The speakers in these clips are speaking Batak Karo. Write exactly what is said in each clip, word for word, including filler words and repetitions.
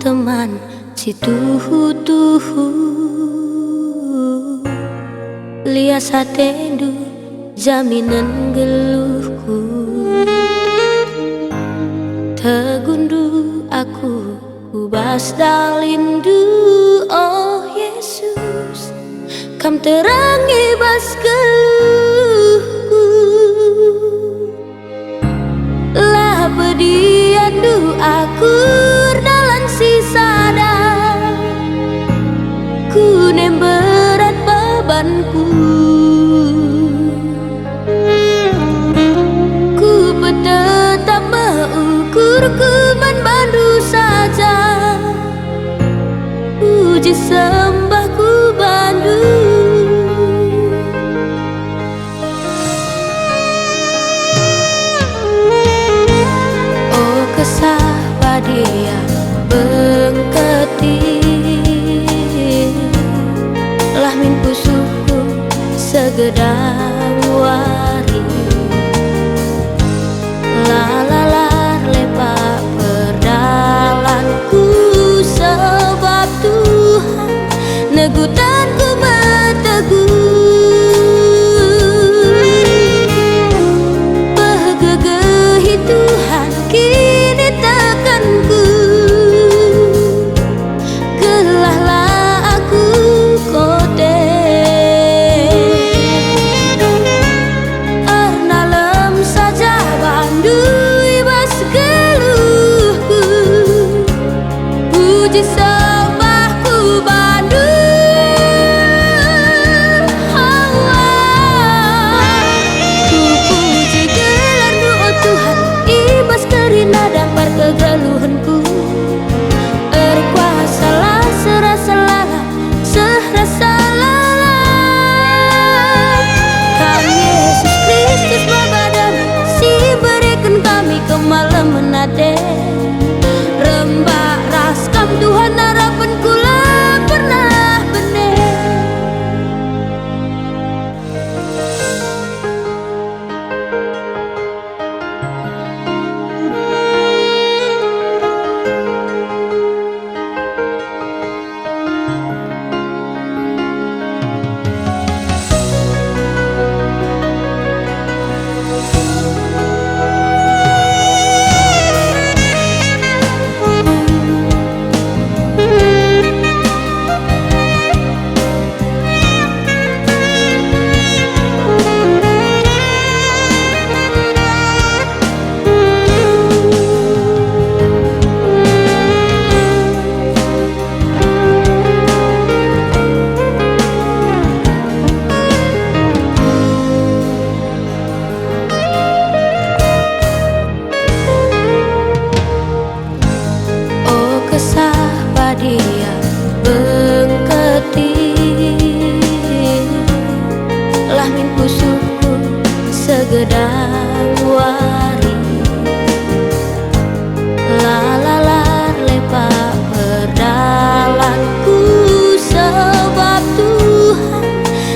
Teman si tuhu-tuhu, lias atendu jaminen geluhku. Teguhndu aku ku bas dalindu, o Jesus, Kam terang i bas geluhku. La pedianndu aku erdalan si sada, kunem berat bebanku. Kupetetap me ukurku man bandu saja, puji sembahku bandu. O Kesah Badia bengketi, lah min pusuhku segedang wari. La lalar lepak perdalanku, sebab Tuhan neguhtanku meteguh. Pegegehi Tuhan kinitekenku, gelah la aku kote. Ernalem saja bandu i bas geluhku, puji sembahku bandu. Allah, kupuji gelarNdu, o Tuhan, i bas kerina dampar kegeluhenku. Erkuasalah, serasa lalap, seh rasa lalap. Kam, Jesus Kristus, Bapa dame, si mbereken kami kemalemen ate. Rembak ras Kam, Tuhan, arapenku la pernah bene. O Kesah Badia bengketi, lah min pusuhku segedang wari. La lalar lepak perdalanku, sebab Tuhan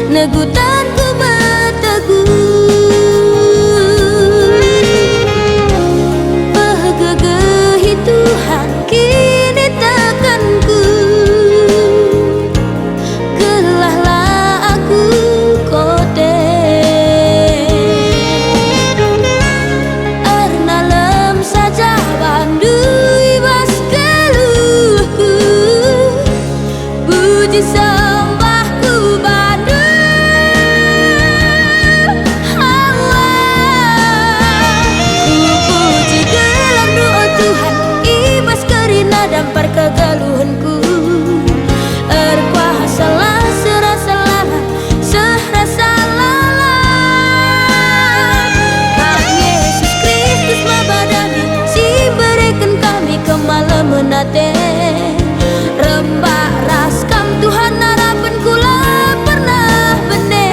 neguhtanku meteguh. Pegegehi Tuhan kinitekenku, gelah la aku kote. Ernalem saja bandu i bas geluhku, puji sembahku bandu. Allah, kupuji gelarNdu, o Tuhan, i bas kerina dampar kegeluhenku. Erkuasalah, serasa lalap, seh rasa lalap. Kam, Jesus Kristus, Bapa dame, si mbereken kami kemalemen ate. Rembak ras Kam, Tuhan, arapenku la pernah bene.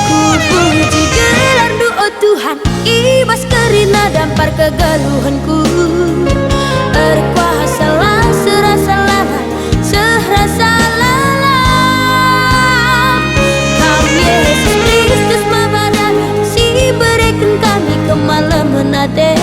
Kupuji gelarNdu, o Tuhan, i bas kerina dampar kegeluhenku. Erkuasalah, serasa lalap, seh rasa lalap. Kam, Jesus Kristus, Bapa dame, si mbereken kami kemalemen ate.